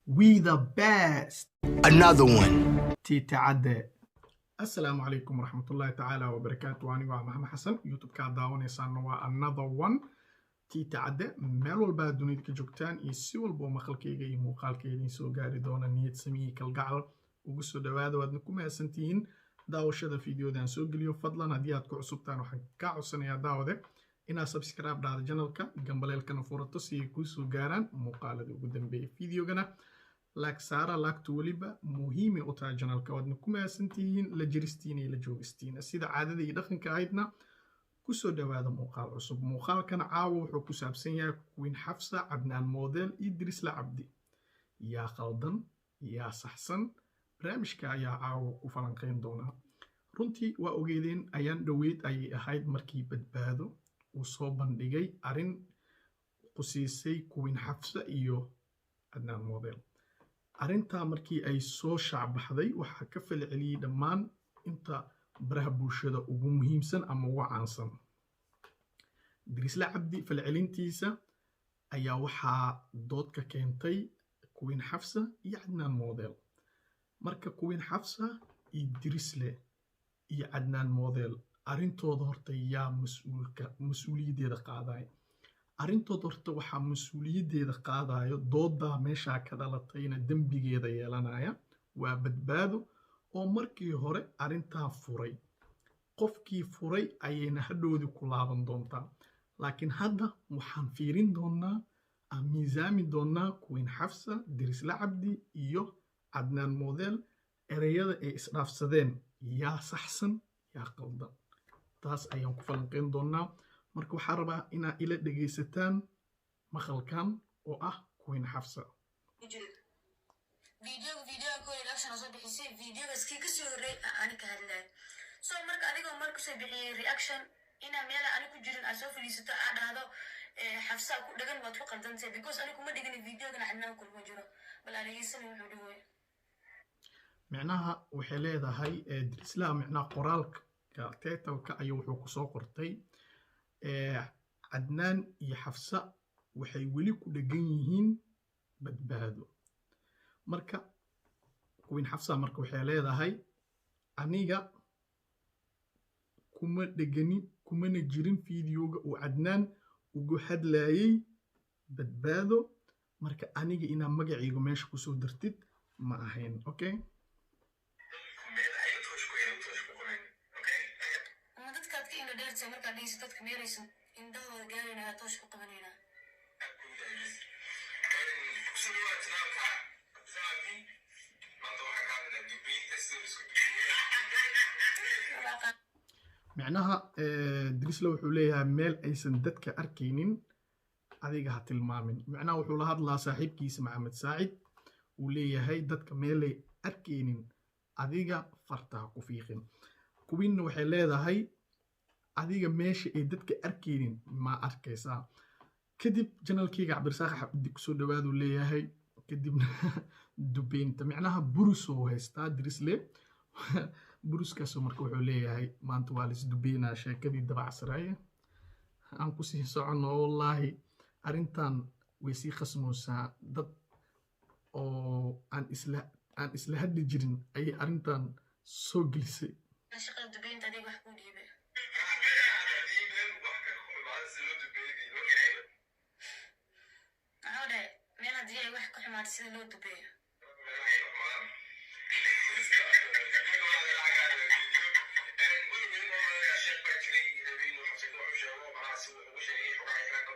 We the best. Another one. Tiita Cadde. Assalaamu calaykum waraxmatullaahi tacaala wabarakaatu. Anigu waa Maxamed Xasan, YouTube-ka aad daawanaysaana waa Another One. Tiita Cadde, meel walba aad dunida ka joogtaan iyo si walba oo maqalkayga iyo muuqaalkayga idiin soo gaari doona, niyad samihii kalgacal ugu soo dhawaada. Waadna ku mahadsantihiin daawashada fiidiyodan soo geliyo. Fadlan, haddii aad ku cusubtaan, waxaan kaa codsanayaa, daawade, inaad subscribe dhahdo channelka, gambaleelkana furato si ay kuu soo gaaraan muuqaaladii ugu dambeeyay. Fiidiyogana like saara, like-tu weliba muhiimay u tahay channelka. Waadna ku mahadsantihiin la jiristiina iyo la joogistiina. Sida caadada iyo dhaqanka ahaydna, kusoo dhawaada muuqaal cusub. Muuqaalkan caawa wuxuu ku saabsan yahay Queen Xafsa, Cadnaan Model iyo Dirisla Cabdi. Yaa qaldan, yaa saxsan? Barnaamijka ayaa caawa ku falanqeyn doonaa. Runtii waa ogeydeen, ayaan dhoweyd ayay ahayd markii Badbaado uu soo bandhigay arrin qusiisay Queen Xafsa iyo Cadnaan Model. Arrintaa markii ay soo shaacbaxday, waxaa ka falceliyey dhammaan inta baraha bulshada ugu muhiimsan ama ugu caansan. Dirisla Cabdi falcelintiisa ayaa waxaa dood ka keentay Queen Xafsa iyo Cadnaan Model. Marka Queen Xafsa iyo Dirisle iyo Cadnaan Model arrintooda horta yaa mas-uulka mas-uuliyaddeeda qaadaya? Arrintooda horta waxaa mas-uuliyaddeeda qaadayo, doodaa meeshaa ka dhalatayna dembigeeda yeelanaya, waa Badbaado oo markii hore arrintaa furay. Qofkii furay ayayna hadhoodii ku laaban doontaa, laakiin hadda waxaan fiirin doonaa, aan miisaami doonaa Queen Xafsa, Dirisla Cabdi iyo Cadnaan Model ereyada ay isdhaafsadeen. Yaa saxsan, yaa qaldan? Taas ayaan ku falanqeyn doonaa. Marka waxaa rabaa inaa ila dhegaysataan maqalkan oo ah Queen Xafsa. Videoga koo reaction oo soo bixisay, videogaas kii kasoo horreey ani ka hadlaay. So marka adigoo mar kusoo bixiyey reaction, inaa meela ani ku jirin aad soo fadhiisato, aa dhahdo Xafsaa ku dhagan, waad ku qaldantahay, because ani kuma dhigin videogana, Cadnaan kulma jiro. Bal aan dhegeysana wuxuu dhigoy. Micnaha waxay leedahay Dirislaha, micnaha qoraalka title-ka ayuu wuxuu kusoo qortay Cadnaan iyo Xafsa waxay weli ku dhegan yihiin Badbaado. Marka Queen Xafsa marka waxay leedahay, aniga kuma dhegani, kumana jirin fiideoga uu Cadnaan ugu hadlayay Badbaado. Marka aniga inaa magacayga meesha kusoo dartid ma ahayn. Okay. Meel ay toosh ku toosh ku qorayn, okay. Ma dadkaad ka indho dheertay markaad dhehayso dadka meelaysan indhahooda gaarayna ayaa toosh ku qabanaynaa? Kusoo dhawaad channelka Cabdisaadi. Maanta waxaan ka hadlaynaa dubeynta, sida la isku dubeeyo. Micnaha Drisla wuxuu leeyahay, meel aysan dadka arkaynin adiga ha tilmaamin. Micnaha wuxuu la hadlaa saaxiibkiisa Maxamed Saacid, uu leeyahay, dadka meelay arkaynin adiga farta ha ku fiiqin. Queenna waxay leedahay, adiga meesha ay dadka arkaynin ma arkaysaa? Kadib channelkeyga Cabdirasaaq Xabdi kusoo dhawaaduu leeyahay. Kadibna dubeynta, micnaha burusoo haystaa Drisle, buruskaasoo marka wuxuu leeyahay, maanta waa lais dubeynaa. Sheekadii dabacsaraaye aan kusii soconno. Wallaahi arrintan way sii khasmoosaa. Dad oo aan isla hadli jirin ayay arrintan soo gelisay. Shaqada dubeynta adiga wax kuu dhiibay? Wax ka xumaada sida loo dubeeyay, okay. Maxuu dhahay? Meel haddii ay wax ka xumaato sida loo dubeeyo. Meelaha ay xumaadaan. Sheekh baa jiray rabay inuu Xafsa wax u sheego, macnaha si wuxuu ugu sheegay xogaha iraanka,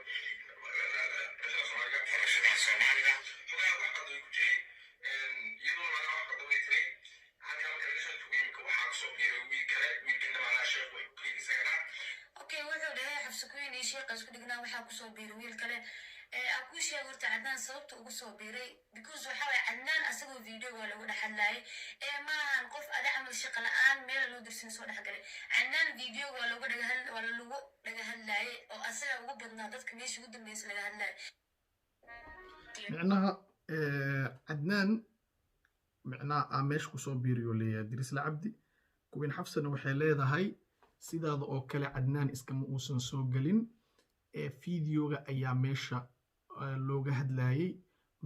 Soomaaliga, farashada Soomaaliga, xogaha wax qaldan way ku jiray, iyadoo macnaha wax qaldan way tiray. Halkaa marka laga soo tago, imika waxaa kusoo biiray wiil kale. Wiilkana macnaha sheekh wuxuu ku yidhi isagana. Okay, wuxuu dhahay Xafsa Queen iyo sheekha isku dhignaa, waxaa kusoo biiray wiil kale. Aan kuu sheego horta Cadnaan sababta ugu soo biiray, because waxa waye, Cadnaan asagoo video waa lagu dhex hadlaayay. Ee maahan qof ada camal shaqa la-aan meela loo dirsin soo dhexgalay. Cadnaan video waa lagu dhaga hadlaayay oo asaga ugu badnaa dadka meesha ugu dambeysa laga hadlaayay. Micnaha Cadnaan micnaha aa meesha kusoo biiriyo leeyahay Dirisla Cabdi. Queen Xafsana waxay leedahay, sidaada oo kale Cadnaan iskama uusan soo gelin, ee videoga ayaa meesha looga hadlayay.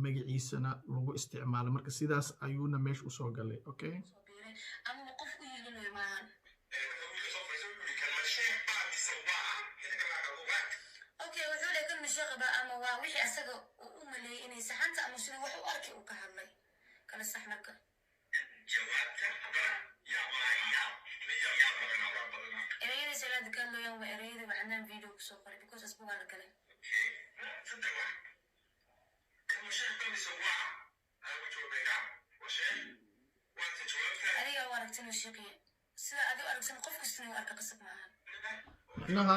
Magaciisana lagu isticmaalay. Marka sidaas ayuuna meesha usoo galay. Okay. Soo biiray ama qof u yeelinayo maahan. Wiilka soo fadhiistay wuxuu yidhi, "Kan ma sheekh baa mise waa xilli kale waa?" Okay, wuxuu leeyahay kan masheeqaba ama waa wixii asaga uu u maleeyay inay saxanta ama siduu wax u arkay uu ka hadlay kala sax marka. Jawaabta haddana yaa yaa yaa yaa badanaa, waa badanaa. Ereyada salaada ka hadlooyaan waa ereyada Cadnaan video kusoo qoray, because asba waa la galay. Okay, saddex wax: kan ma sheekh baa mise waa? Anaa ku jawaabaya waa sheekh. Waata jawaabta. Adiga u aragtan uu sheeqaya sida adiga u aragsan, qof kastana u arka qasab maahan. Macnaha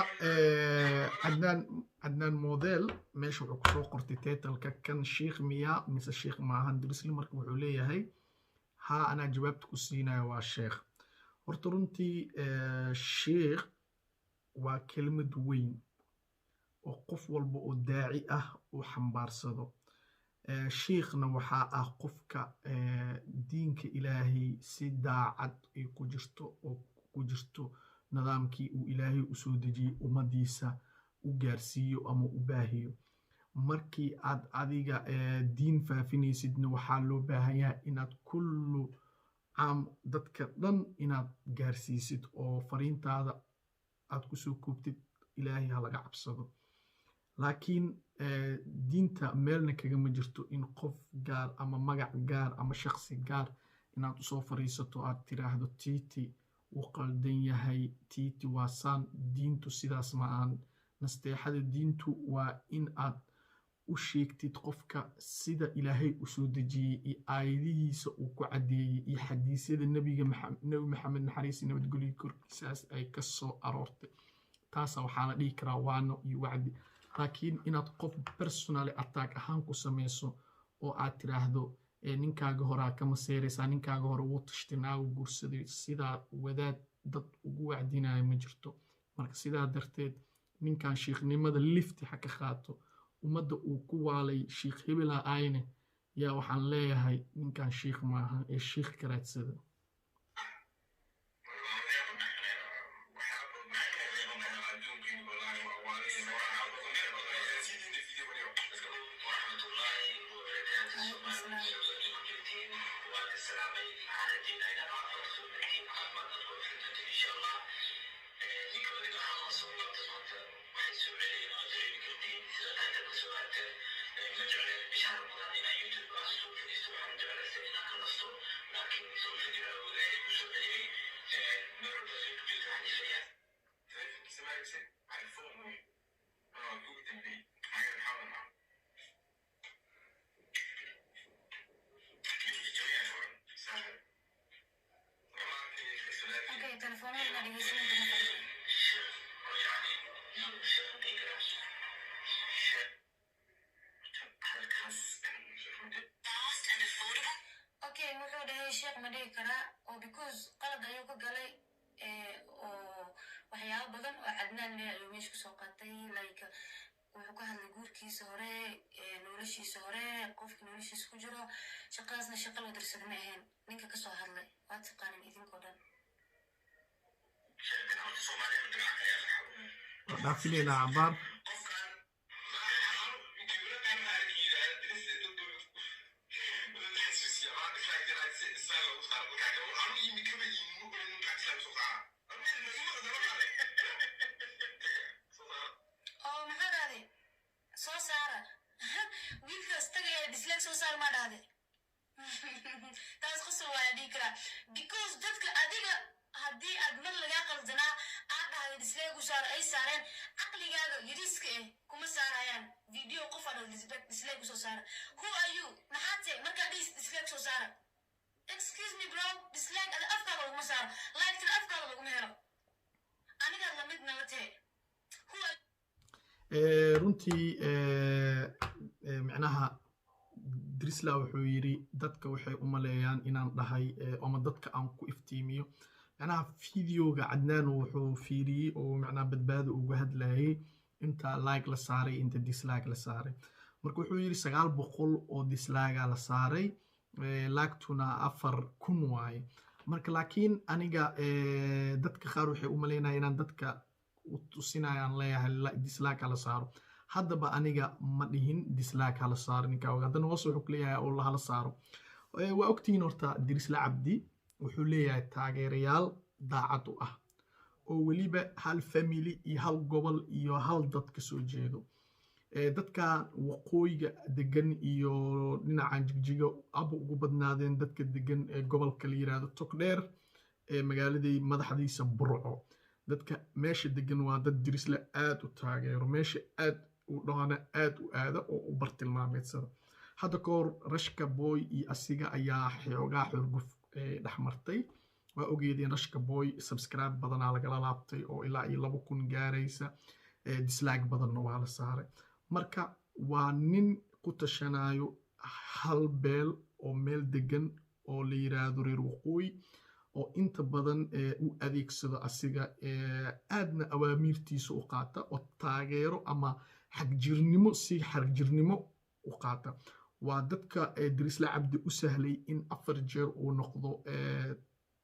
Cadnaan Model meesha wuxuu kusoo qortay title-ka, "Kan shiikh miyaa mise shiikh maahan?" Drisli marka wuxuu leeyahay, "Haa, anaa jawaabta ku siinaya, waa sheekh." Horta runtii shiikh waa kelimad weyn oo qof walba oo daaci ah uu xambaarsado. Shiikhna waxaa ah qofka diinka Ilaahay si daacad ay ku jirto oo ku jirto nidaamkii uu Ilaahay usoo dejiyey ummadiisa u gaarsiiyo ama u baahiyo. Markii aad adiga diin faafinaysidna, waxaa loo baahan yahay inaad kullu caam, dadka dhan inaad gaarsiisid oo fariintaada aad kusoo koobtid Ilaahay ha laga cabsado. Laakiin diinta meelna kagama jirto in qof gaar ama magac gaar ama shakhsi gaar inaad usoo fariisato, aad tiraahdo Titi wuu qaldan yahay, Titi waa saan. Diintu sidaas ma ahan. Nasteexada diintu waa in aad u sheegtid qofka sida Ilaahay usoo dejiyey iyo aayadihiisa uu ku caddeeyey iyo xadiisyada Nebiga, Nebi Maxamed, naxariis iyo nabadgelyo korkiisaas ay ka soo aroortay. Taasa waxaa la dhihi karaa waano iyo wacdi. Laakiin inaad qof personally attack ahaan ku sameyso oo aad tiraahdo ninkaaga horaa kama seeraysaa, ninkaaga hore wuu tashtay, naagu guursaday, sidaa wadaad dad ugu wacdinaya ma jirto. Marka sidaa darteed ninkan shiikhnimada lifti ha ka qaato ummadda uu ku waalay shiikh hebela ayne. Yaa waxaan leeyahay, ninkan shiikh maaha ee shiikh ka raadsada. Calaykum salaam. Okay, telefoonada la dhegeysan ma fadhiyo. Okay, wuxuu dhahay sheekh ma dhihi karaa oo because qalad ayuu ka galay oo waxyaabo badan oo Cadnaan leh ayuu meesha kusoo qaatay, like wuxuu ka hadlay guurkiisa hore, noloshiisa hore, qofki noloshiisa ku jiro. Shaqadaasna shaqa loo dirsada ma ahayn. Ninka kasoo hadlay waa taqaanin idinkoo dhan. Waa dhaafineynaa cabaar. Oo maxaa dhahday? Soo saara wiilkaas tagaya, dislike soo saara maa dhahday? Taas qosol waa dhihi karaa, because dadka adiga haddii aad mar lagaa qaldanaa aad dhahday dislike u saara, ay saareen, caqligaaga yariiska eh kuma saarayaan video qof aad dhahday dislike usoo saara. Who are you? Maxaa tahay markaa dhihis dislike soo saara? Excuse me, bro, dislike ada afkaaga laguma saaro, like-tana afkaaga laguma helo. Anigaa lamid nala tahe. Who are Runtii micnaha Drisla wuxuu yidhi dadka waxay u maleeyaan inaan dhahay ama dadka aan ku iftiimiyo. Macnaha videoga Cadnaan wuxuu fiiriyey oo macnaha Badbaado uga hadlayay inta like la saaray, inta dislike la saaray. Marka wuxuu yidhi 900 oo dislike la saaray, like-tuna 4000 waaye. Marka laakiin aniga dadka qaar waxay u maleynayaan inaan dadka u tusinayaan leeyahay dislike la saaro. Haddaba aniga ma dhihin dislike hala saaro ninka, haddana hoos wuxuu ku leeyahay oo hala saaro. Waa ogtihiin horta Dirisle Cabdi wuxuu leeyahay taageerayaal daacad u ah oo weliba hal family iyo hal gobol iyo hal dad ka soo jeedo. Dadka waqooyiga degan iyo dhinacan Jigjiga aba ugu badnaadeen, dadka degan ee gobolka la yiraahdo Togdheer ee magaaladii madaxdiisa Burco. Dadka meesha degan waa dad Dirisle aad u taageero, meesha aad u dhahana aad u aada oo u bartilmaameedsada. Hadda ka hor Rashka Boy iyo asiga ayaa xoogaa xurguf dhexmartay, waa ogeedeen. Rashka Boy subscribe badanaa lagala laabtay oo ilaa iyo 2000 gaaraysa, dislike badanna waa la saaray. Marka waa nin ku tashanayo hal beel oo meel degan oo la yiraahdo reer waqooyi, oo inta badan u adeegsado asiga, aadna awaamiirtiisa u qaata oo taageero ama xagjirnimo, si xagjirnimo u qaata. Waa dadka Dirisle Cabdi u sahlay in 4 jeer uu noqdo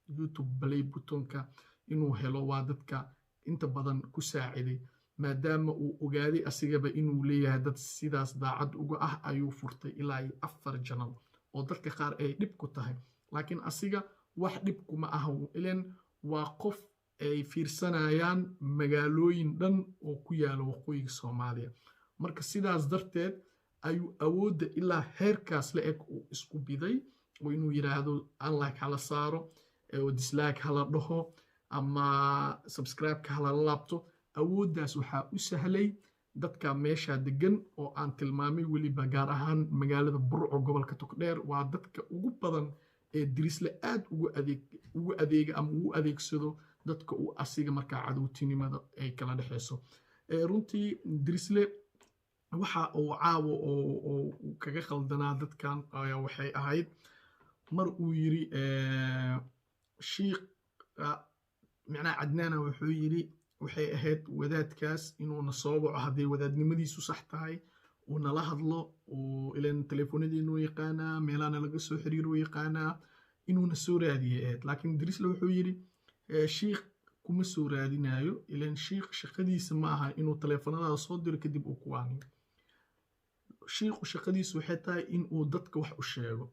YouTube play buttonka inuu helo. Waa dadka inta badan ku saaciday. Maadaama uu ogaaday asigaba inuu leeyahay dad sidaas daacad uga ah, ayuu furtay ilaa iyo 4 channel oo dadka qaar ay dhib ku tahay, laakiin asiga wax dhib kuma aha, ilen waa qof ay fiirsanayaan magaalooyin dhan oo ku yaala waqooyiga Soomaaliya. Marka sidaas darteed ayuu awoodda ilaa heerkaas la eg uu isku biday oo inuu yidhaahdo unlike hala saaro oo dislike hala dhaho ama subscribe-ka hala laabto. Awooddaas waxaa u sahlay dadka meesha degan oo aan tilmaamay, weliba gaar ahaan magaalada Burco, gobolka Togdheer. Waa dadka ugu badan ee Dirisle aad ugu adeega ama ugu adeegsado dadka uu asiga markaa cadowtinimada ay kala dhexeyso. Runtii Dirisle waxa uu caawo oo kaga khaldanaa dadkan ayaa waxay ahayd mar uu yiri shiiqa, micnaha Cadnaana wuxuu yiri waxay ahayd wadaadkaas inuuna soo waco hadday wadaadnimadiisu sax tahay, uu nala hadlo, uu ilan telefoonadiinu yaqaanaa, meelahana laga soo xiriiro yaqaanaa, inuuna soo raadiyay ahayd. Laakiin Dirisle wuxuu yiri shiikh kuma soo raadinayo, ilan shiikh shaqadiisa ma aha inuu teleefanadaada soo diro kadib uu kuwaaniyo. Shiikhu shaqadiisu waxay tahay inuu dadka wax u sheego.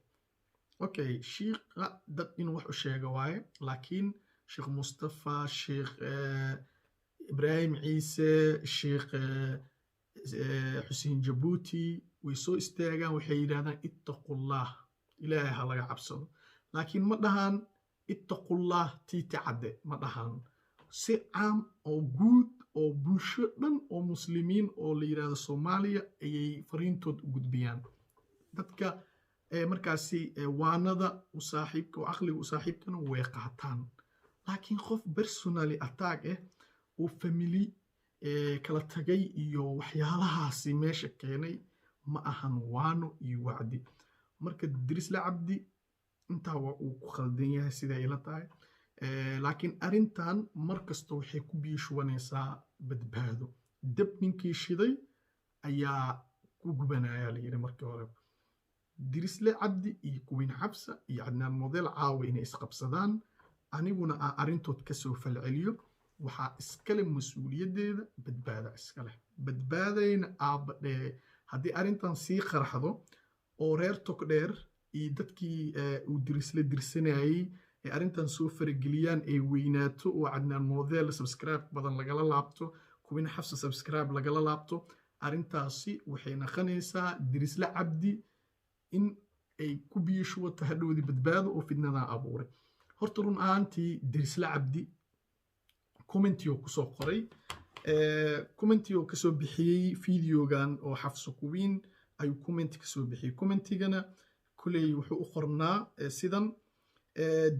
Okay, shiikha dad inuu wax u sheego waaye, laakiin Sheekh Mustafa, Sheekh Ibraahim Ciise, Sheekh Xuseen Jabuuti way soo istaagaan, waxay yidhahdaan ittaqullah, Ilaahay ha laga cabsado, laakiin ma dhahaan ittaqullah Tiiti Cadde, ma dhahaan. Si caam oo guud oo bulsho dhan oo muslimiin oo la yidhahdo Soomaaliya ayay fariintood u gudbiyaan. Dadka markaasi waanada u saaxiibka oo caqliga u saaxiibkana way qaataan, laakiin qof personally attack oo family kala tagay iyo waxyaalahaasi meesha keenay ma ahan waano iyo wacdi. Marka Dirisle Cabdi intaa waa uu ku khaldan yahay siday ila tahay, laakiin arrintan mar kasta waxay ku biyo shubanaysaa Badbaado. Dab ninkii shiday ayaa ku gubanaya la yidhi. Markii hore Dirisle Cabdi iyo Queen Xabsa iyo Cadnaan Model caawa inay isqabsadaan, aniguna aan arrintood kasoo falceliyo, waxaa iskale mas-uuliyaddeeda Badbaada iskale. Badbaadayna aabba dhee haddii arrintan sii qarxdo oo reer Togdheer iyo dadkii uu Dirisle dirsanayay ay arrintan soo farageliyaan, ay weynaato oo Cadnaan Model subscribe badan lagala laabto, Queen Xabsa subscribe lagala laabto, arrintaasi waxay naqanaysaa Dirisle Cabdi in ay ku biyo shubato hadhowdii Badbaado oo fidnadan abuuray. Horta run ahaantii Dirisle Cabdi commentiyo kusoo qoray, commentiyo kasoo bixiyey videogan oo Xafso Queen ayuu comment kasoo bixiyey. Commentigana kuley wuxuu u qornaa sidan: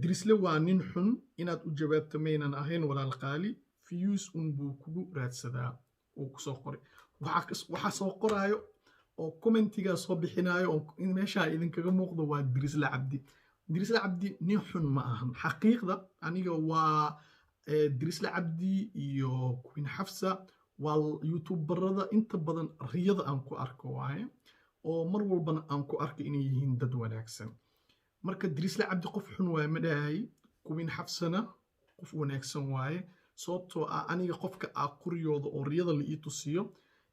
"Dirisle waa nin xun, inaad u jawaabto maynan ahayn walaal qaali, views un buu kugu raadsadaa," uu kusoo qoray. Waxaa soo qoraayo oo commentigaa soo bixinayo oo meeshaa idinkaga muuqdo waa Dirisle Cabdi. Dirisle Cabdi nin xun ma ahan xaqiiqda. Aniga waa Dirisle Cabdi iyo Queen Xafsa waa youtuberada inta badan riyada aan ku arko waaye, oo mar walbana aan ku arko inay yihiin dad wanaagsan. Marka Dirisle Cabdi qof xun waaye ma dhahay, Queen Xafsana qof wanaagsan waaye, sababtoo ah aniga qofka aa quryooda oo riyada la ii tusiyo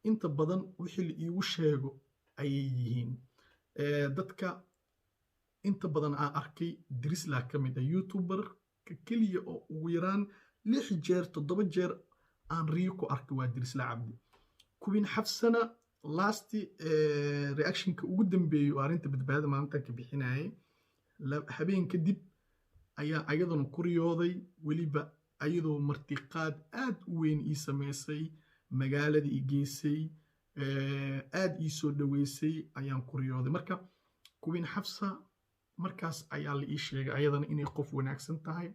Inta badan wixii la iigu sheego ayay yihiin. Dadka inta badan aan arkay, Drisla ka mid ah, youtuber ka keliya oo ugu yaraan lix jeer, toddoba jeer aan riyo ku arkay waa Dirisla Cabdi. Queen Xafsana last reactionka ugu dambeeyey oo arrinta Badbaada maalintan ka bixinayay, habeen kadib ayaa ayaduna ku riyooday, weliba ayadoo martiqaad aad u weyn ii sameysay, magaalada ii geysay, aad ii soo dhaweysay ayaan ku riyooday. Marka Queen Xafsa markaas ayaa la ii sheegay ayadana inay qof wanaagsan tahay,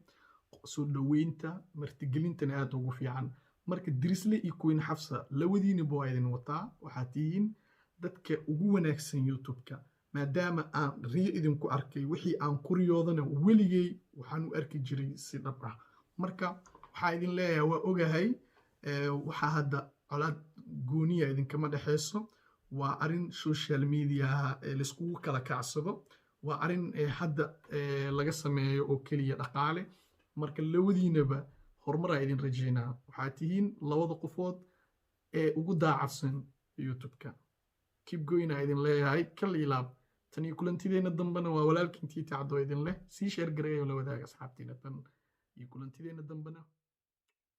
soo dhaweynta, martigelintana aad ugu fiican. Marka Dirisle iyo Queen Xafsa labadiinaba waa idin wataa. Waxaad tihiin dadka ugu wanaagsan YouTube-ka, maadaama aan riyo idinku arkay. Wixii aan ku riyoodana weligay waxaan u arki jiray si dhab ah. Marka waxaa idin leeyahay, waa ogahay waxaa hadda colaad gooniya idinkama dhexeyso. Waa arrin social mediaha layskugu kala kacsado, waa arrin hadda laga sameeyo oo keliya dhaqaale. Marka labadiinaba horumaraa idin rajaynaa. Waxaa tihiin labada qofood ee ugu daacadsan YouTube-ka. Keep going aa idin leeyahay, kal ilaab. Tan iyo kulantideenna dambena, waa walaalkiin Tiita Cadoo idin leh, sii share gareeyo, la wadaaga asxaabtiina. Tan iyo kulantideenna dambena.